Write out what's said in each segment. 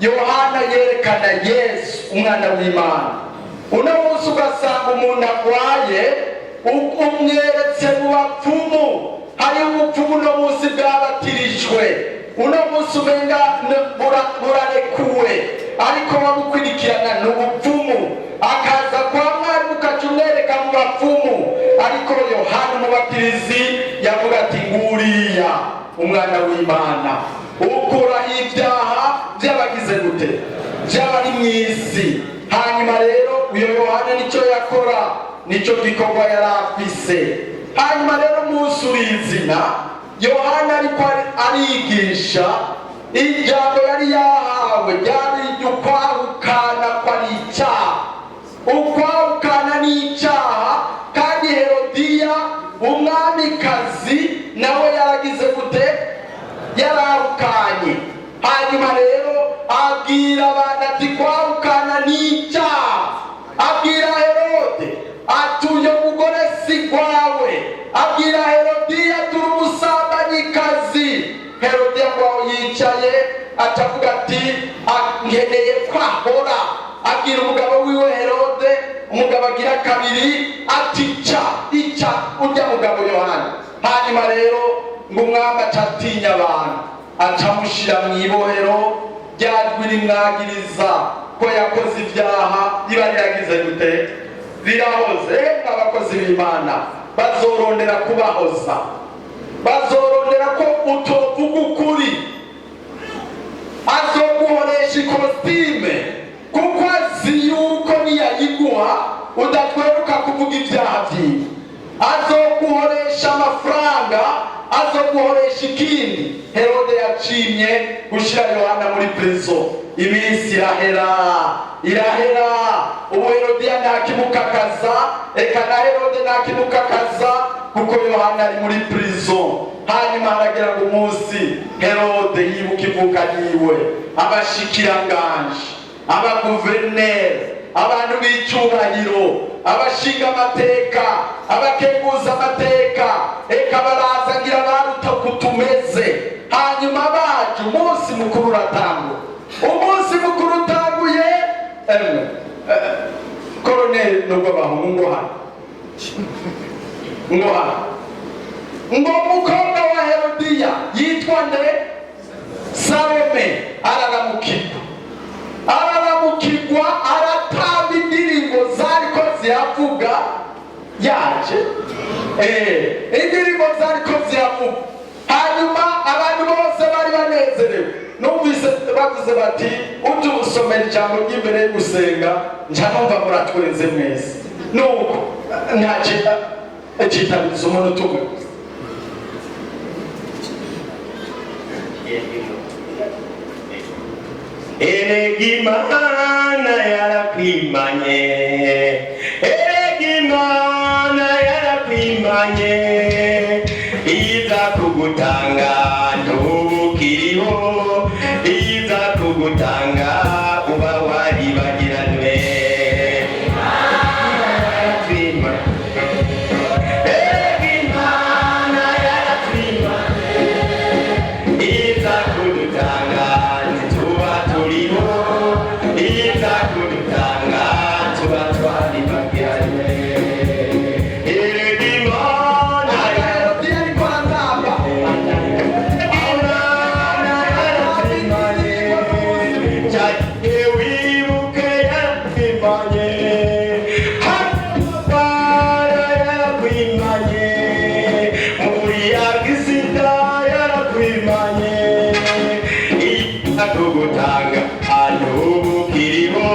Yohana yerekana Yesu, umwana w'Imana. Uno munsi ugasanga umuntu agwaye, umweretse mu bapfumu. Hariho ubupfumu uno munsi bwabatirijwe, uno munsi umenga burarekuwe, ariko babukurikirana ni ubupfumu. Akaza kwa mwarimu, ukaca umwereka mu bapfumu. Ariko Yohana Umubatirizi yavuga ati: "Nguriya umwana w'Imana ukuraho ibyaha by'abagize gute? By'abari mu isi." Hanyuma rero uyo Yohana nicyo yakora, nicyo gikorwa yari afise. Hanyuma rero umunsi urizina, Yohana ariko arigisha ijambo yari yahawe, ryari iry'ukwahukana, ko ari icyaha. Ukwahukana ni icyaha, kandi Herodiya umwamikazi nawe yaragize gute? Yarahukanye. Hanyuma rero abwira abantu ati: "Kwahukana ni icyaha." Abwira Herode ati: "Uyo mugore si gwawe." Abwira Herodiya: "Turi umusambanyikazi." Herodiya ngo aho yicaye acavuga ati: "Nkeneye kwahora." Abwira umugabo wiwe Herode, umugabo agira kabiri, ati: "Ca ica urya mugabo Yohana." Hanyuma rero ngo umwami aca atinya abantu, aca amushyira mu ibohero. Ryajwi rimwagiriza ko yakoze ibyaha riba riragize gute? Rirahoze. Abakozi b'Imana bazorondera kubahoza, bazorondera ko utovuga ukuri. Azoguhoresha ikositime, kuko azi yuko niyayiguha udatweruka kuvuga ibyaha byiwe. Azoguhoresha amafaranga, azoguhoresha ikindi. Herode yacimye gushyira Yohana muri prison. Iminsi irahera, irahera. Ubu Herodiya ntakimukakaza, eka na Herode ntakimukakaza, kuko Yohana ari muri prison. Hanyuma haragira ngo umunsi Herode yibuka ivuka ryiwe, abashikiranganje, abaguverineri, abantu b'icyubahiro, abashinga amateka, abakeguza amateka, eka baraza, ngira baruta tumeze. Hanyuma baje, umunsi mukuru uratangura. Umunsi mukuru utanguye, emwe koroneli, nubwo bahungu ngo hano, ngo hano, ngo umukobwa wa Herodiya yitwa nde? Salome, araramukirwa, araramukirwa, aratamba indirimbo zariko ziravuga yaje, indirimbo zariko ziravuga. Hanyuma abantu bose bari banezerewe. Numvise bavuze bati: "Utusomera ijambo ry'imbere yo gusenga." Nca numva muratwenze mwese. Nuko nta citabiriza umuntu tumwe gusa. Erega Imana yarakwimanye, erega Imana yarakwimanye, iza kugutanga ntubukiriho, iza kugutanga uba waribagiranywe. Yaratwimanye. Erega Imana yaratwimanye, iza kudutanga ntituba turiho, iza kudutanga tuba twaribagiranye. Erega Imana Herodiya ariko aratamba. Imana yaratwimanye, cyagihe wibuke yaratwimanye, hano yarakwimanye, muri agisida yarakwimanye, iza kugutanga ntubukiriho,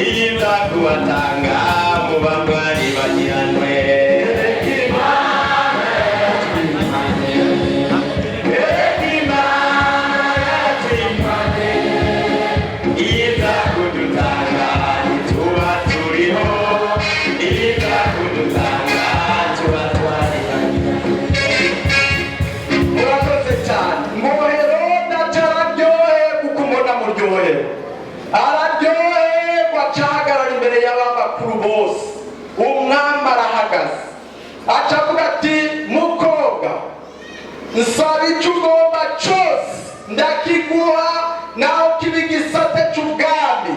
iza kubatanga muba mwari bagiranwe. Imana yaratwimanye, Imana yaratwimanye, iza kudutanga ntituba turiho, iza kudutanga tuba twaribagiranye. Murakoze cyane. Ngo Herode aca araryohe, kuko umubona muryohewe, araryoherwa, acahagarara imbere y'abakuru bose. Umwami arahagaze, aca avuga ati: "Mukobwa, nsaba icyo ugomba cyose ndakiguha." Naho kiba igisate c'ubwami,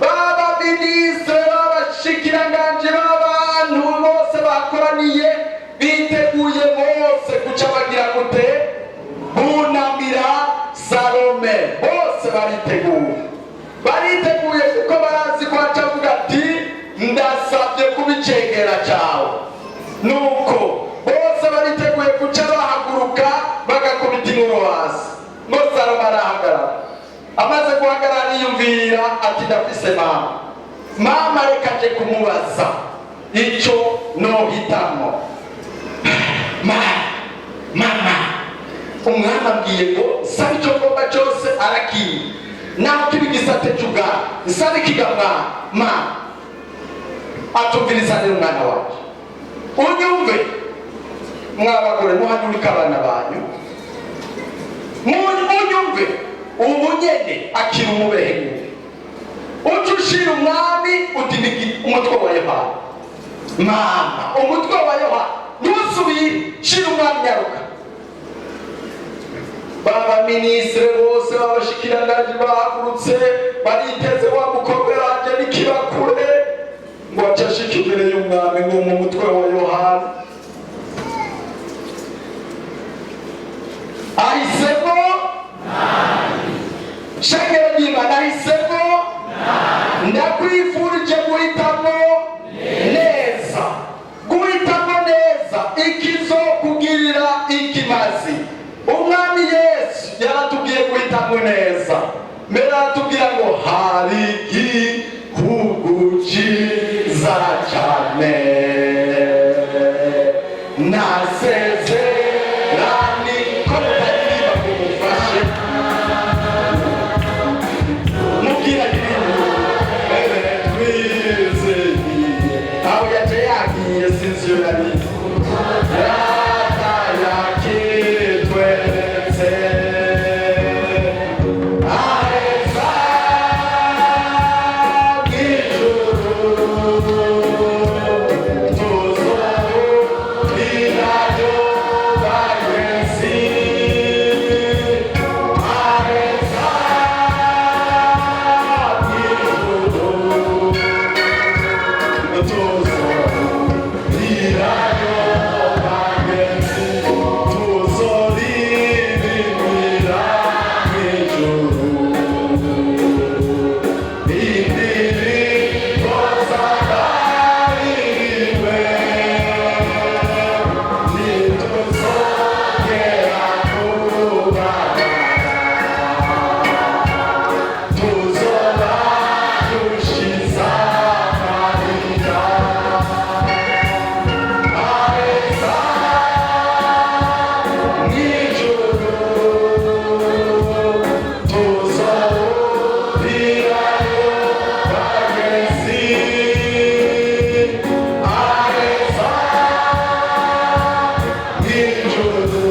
baba minisitiri, b'abashikiranganji, b'abantu bose bakoraniye, biteguye bose guca bagira gute? Bunamira Salome. Bose bariteguye, bariteguye, kuko barazi ko aca avuga ati: "Ndasabye kuba icegera cawe." Nuko bose bariteguye guca bahaguruka bagakubita inkuru hasi. Ngo Salome arahagarara. Amaze guhagarara, yiyumvira ati: "Ndafise mama, mama reka nje kumubaza icyo nohitamwo. Mama, mama, umwami ambwiye ngo nsaba icyo ngomba cyose arakiye, naho kiba igisate cy'ubwami, nsaba ikigamwa." Mama atumviriza rero: "Umwana wacu, unyumve. Mwabagore, muhanurike abana banyu. Munyumve ubu nyene, akira umubehe, uca ushira umwami uti umutwe wa Yohana. Mama, umutwe wa Yohana, ntusubire, shira umwami, nyaruka." Baba minisitiri bose, babashikiranganji bahagurutse, bariteze wa mukobwa yanje n'ikibakure, ngo ace ashika imbere y'umwami ngo mu mutwe wa Yohana. Ahisemo shengero ry'Imana, ahisemo. Ndakwifurije guhitamo neza, guhitamo neza ikizokugirira ikimazi. Umwami Yesu yaratubwiye guhitamo neza. Mbere aratubwira ngo hari igihugu cyiza cyane nasezerani. Ko mutaririmba ngo mufashe, mubwira twizeye aho yaje yagiye, sinzi iyo yari. Data yakitweretse aheza mw'ijuru, tuzohurirayo bagenzi, aheza mw'ijuru, tuzohurirayo bagenzi, tuzoririmbira mw'ijuru indirimbo z'abaririmbe, ntituzongera kubabara, tuzoba dushize amarira aheza mw'ijuru, tuzohurirayo bagenzi, aheza mw'ijuru.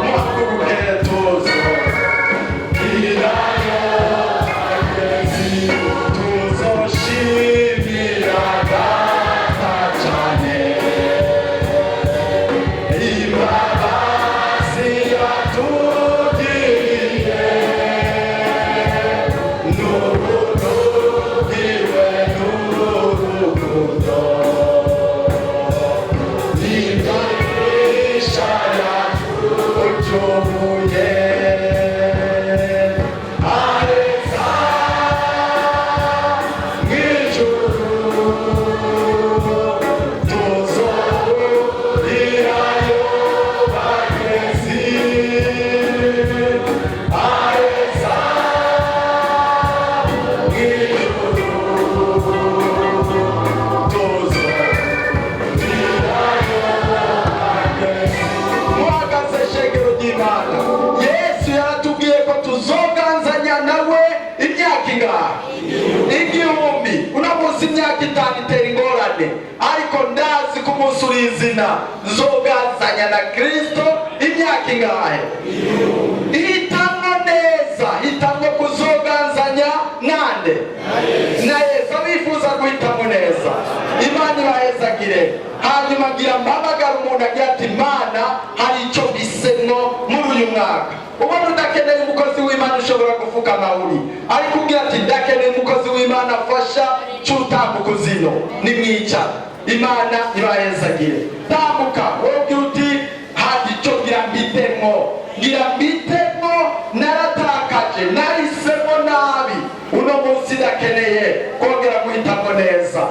Muhaguruke, tuzohurirayo bagenzi, tuzoshimira Data cyane imbabazi yatugiriye n'ubuntu bwiwe n'urukundo n'imigisha yaducumuye aheza mw'ijuru, tuzohurirayo bagenzi, aheza mw'ijuru, tuzohurirayo bagenzi. Muhagaze, shengero ry'Imana, Yesu yaratubwiye ko tuzoganzanya nawe imyaka ingahe? 1000. Uno munsi imyaka 5 itera ingorane, ariko ndazi ko umunsi uri izina nzoganzanya na Kristo imyaka ingahe? Hitamwo neza, hitamwo kuzoganzanya nande? Na Yesu. Abifuza guhitamo neza, Imana ibahezagire. Hanyuma ngira mpamagara umuntu agira ati: "Mana, hari icyo mbisemwo muri uyu mwaka." Ubona udakeneye umukozi w'Imana. Ushobora gufukama uri, ariko ubwira ati: "Ndakeneye umukozi w'Imana afasha." Cy'utambuka zino nimwicara, Imana ibahezagire. Tambuka wowe ubwira uti: "Hari icyo ngira mbitemwo, ngira mbitemwo, naratakaje, nahisemo nabi, uno munsi ndakeneye kongera guhitamo neza."